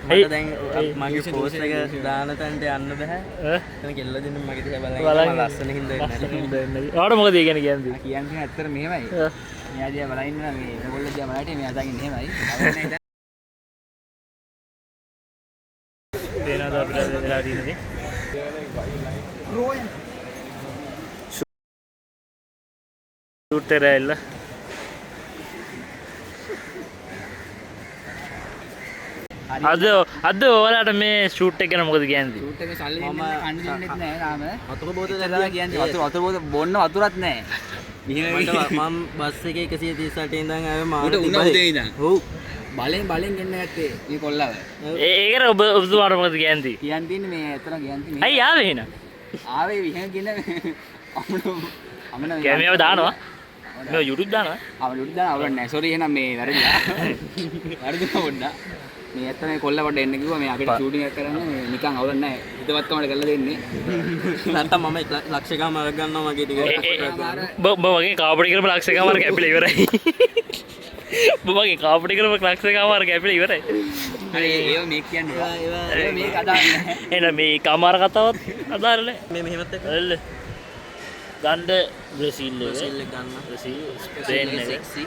මට දැන් මගේ පෝස්ට් එක දාන තැනට යන්න බෑ. එතන කෙල්ල දෙන්න මගේ දිහා බලන් ඉන්නවා. මම ලස්සන හින්දා එන්නේ නැහැ. ඔයාට මොකද ඒ ගැන කියන්නේ? කියන්නේ ඇත්තට මෙහෙමයි. මෙයා දිහා බලන් ඉන්නවා මේ ඒගොල්ලෝ දිහා බලන් හිටියේ මෙයා දකින්නේ එහෙමයි. පේනවද අපිට වෙලා තියෙන දේ? ෂූට් එක ඇවිල්ලා අද අද ඔයාලට මේ ෂූට් එක ගැන මොකද කියන්නේ? ෂූට් එකේ සල්ලි දෙන්නේ නැහැ, කන්න දෙන්නෙත් නැහැ තාම. වතුර බෝතල තමයි කියන්නේ වතුර වතුර බෝතල බොන්න වතුරත් නැහැ. මම බස් එකේ 138 ඉඳන් ආවේ මාර උඩ උන උදේ ඉඳන්. ඔව්. බලෙන් බලෙන් ගෙන්න ගත්තේ මේ කොල්ලව. ඒකට ඔබ ඔබතුමාට මොකද කියන්නේ? කියන් තියෙන්නේ මේ ඇත්තටම කියන් තියෙන්නේ. ඇයි ආවේ එහෙනම්? ආවේ විහෙම කියන අමන අමන කියන්නේ මේව දානවා. මේව YouTube දානවා. අවුල් YouTube දානවා අවුලක් නැහැ. සෝරි එහෙනම් මේ වැරදිලා. වැරදුනා පොඩ්ඩක්. මේ ඇත්ත මේ කොල්ල පොඩ්ඩක් එන්න කිව්වා මේ අපිට ෂූටින් එකක් කරන්න මේ නිකන් අවුලක් නැහැ. හිතවත්කමට කරලා දෙන්නේ. නැත්තම් මම ලක්ෂ එකමාරක් ගන්නවා මගේ ටික. ඔබ මගේ කාපටි කරපු ලක්ෂ එකමාර කැපිලා ඉවරයි. ඔබ මගේ කාපටි කරපු ලක්ෂ එකමාර කැපිලා ඉවරයි. හරි ඒව මේ කියන්න එපා. ඒව මේක අදාළ නැහැ. එහෙනම් මේ එකමාර කතාවත් අදාළ නැහැ. මේ මෙහෙමත් එක්ක. එල්ල. ගන්න බ්‍රසීල් එක. බ්‍රසීල් එක ගන්න. බ්‍රසීල් ස්පේන් එක. සෙක්සි.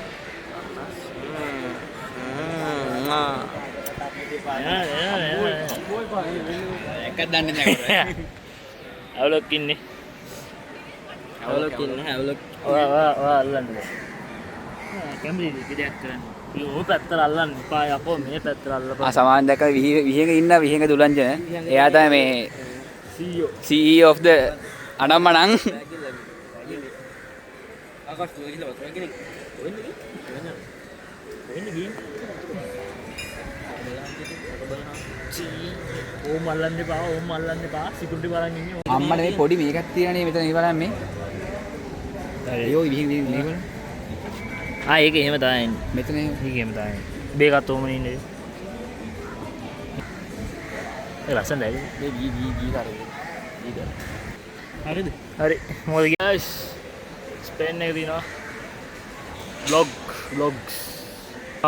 එකක් දන්නේ නැහැ. අවුලක් ඉන්නේ. හැවලොක් ඉන්නේ හැවලොක්. ඔයා ඔයා ඔයා අල්ලන්න බෑ. කැමරි එක දෙයක් කරන්න. ඉතින් ඔය පැත්තට අල්ලන්න එපා යකෝ මේ පැත්තට අල්ලපන්. ආ සමාන දැක විහිඟ ඉන්න විහිඟ දුලංජන. එයා තමයි මේ CEO of the අනම්මනං. ආකාශ දුව ගිහලා වතුර ගෙනින්. කොහෙන්ද ගියේ? කොහෙන්ද ගියේ? ඕම් අල්ලන්න එපා ඕම් අල්ලන්න එපා සිකුන්ටි බලන් ඉන්නේ. අම්මට මේ පොඩි මේකක් තියෙනනේ මෙතන මේ බලන්න මේ. අයෝ විහිඟ විහිඟ මේ බලන්න. ආ ඒක එහෙම තමයි එන්නේ. මෙතන එහෙම. ඒක එහෙම තමයි එන්නේ. බේකත් ඕම ඉන්නේ. ඒ ලස්සනයි. මේ ගී ගී ගී කරේ. ගී කරේ. හරිද? හරි. මොකද ගයිස් ස්පේන් එක තියෙනවා. Blog blogs.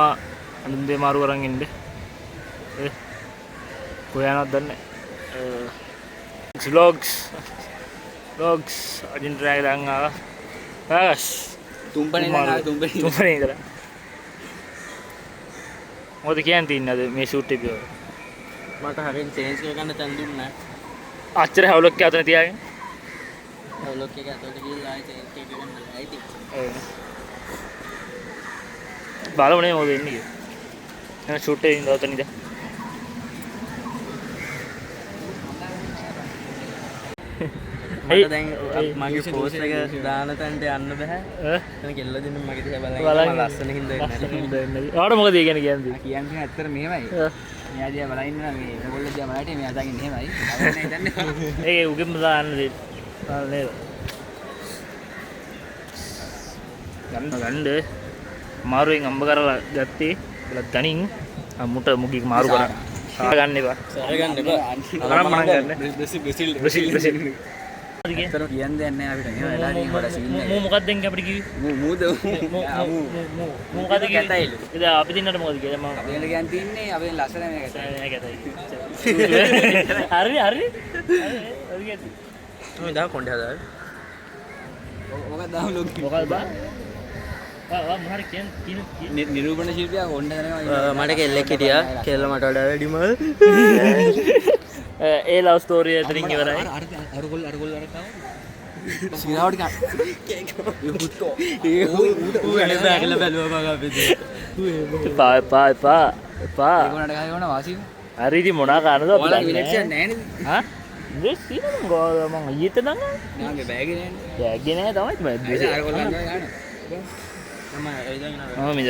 ආ අඳුන් දේ මාරු කරන් ඉන්න. ඒ කොහේ යනවද දන්නේ නැහැ. බ්ලොග්ස් බ්ලොග්ස් අර්ජන්ටිනා එක දැන් ආවා. ආස් තුම්පනේ ඉඳන් ආවේ තුම්පනේ. තුම්පනේ ඉඳලා. මොකද කියන්න තියන්නේ අද මේ ෂූට් එක පිළිබඳව? මට හරියට චේන්ජ් කරගන්න තැන් දුන්නේ නැහැ. අච්චර හැවුලක් අතන තියාගෙන. හැවුලක් එක ඇතුළට ගිහලා ආයෙ චේන්ජ් කරගන්න බෑ ඉතින්. ඔව්. බලමු නේ මොකද වෙන්නේ කියලා. එහෙනම් ෂූට් එකේ ඉඳලා ඔතන ඉඳන්. මට දැන් මගේ පෝස්ට් එක දාන තැනට යන්න බෑ. එතන කෙල්ල දෙන්න මගේ දිහා බලන් ඉන්නවා. මම ලස්සන හින්දා එන්නේ නැහැ. ඔයාට මොකද ඒ ගැන කියන්නේ? කියන්නේ ඇත්තට මෙහෙමයි. මෙයා දිහා බලන් ඉන්නවා මේ ඒගොල්ලෝ දිහා බලන් හිටියේ මෙයා දකින්නේ එහෙමයි. අවුල් නැහැ දන්නේ. ඒක උගෙන්ම දාන්න දෙන්න. දාන්න නේද? ගන්න ගන්න. මාරුවෙන් අම්බ කරලා ගත්තේ. බල ගනින් මුට මුගික් මාරු කරා. සාර ගන්න එපා. සාර ගන්න එපා. අරන් මනම් ගන්න. බ්‍රසීල් බ්‍රසීල් බ්‍රසීල් බ්‍රසීල්. ඇත්තටම කියන්න දෙයක් නැහැ අපිට. මෙහෙම වෙලා තියෙන වඩා සීන් එක. මූ මොකක්ද දැන් අපිට කිව්වේ? මූ මූද මූ මූ මූ මොකද්ද කිව්වේ? කැතයිලු. ඉතින් අපි දෙන්නට මොකද කිව්වේ? මම අපි දෙන්න කියන් තින්නේ අපි දෙන්න ලස්සන මේ කැතයි. නෑ කැතයි. හරි හරි. හරි කැතයි. මම දා කොණ්ඩේ හදාගෙන. මොකක්ද දාමු ලොකි. මොකක්ද බා? වා වා මොනාර කියන් කියන නිරූපණ ශිල්පියා කොණ්ඩේ දනවා. මට කෙල්ලෙක් හිටියා. කෙල්ල මට වඩා වැඩි මල්. ඒ ලව් ස්ටෝරි එතනින් ඉවරයි. අර අර ගොල්ල අර ගොල්ල අර කාව. සිනාවට කන. ඒ හුත්තෝ. ඒ ඌ එන බෑගල බැලුවා මම අපේ දිහා. එපා එපා එපා එපා. ඒගොල්ලන්ට ගහගෙන ඕන වාසිය. හරි ඉතින් මොනා කරන්නද අපි ඔයාලා දන්නේ ඉලෙක්ෂන් නෑ. නෑ නේද? හා? ඉලෙක්ෂන් තියෙනවා මං ඊයේත් නම් ආවේ. නෑ මගේ බෑග් එක නෑනේ. බෑග් එක නෑ තමයි මම අර ගොල්ලන් ගාන. මම ඇවිදගෙන ආවා. මම මිද.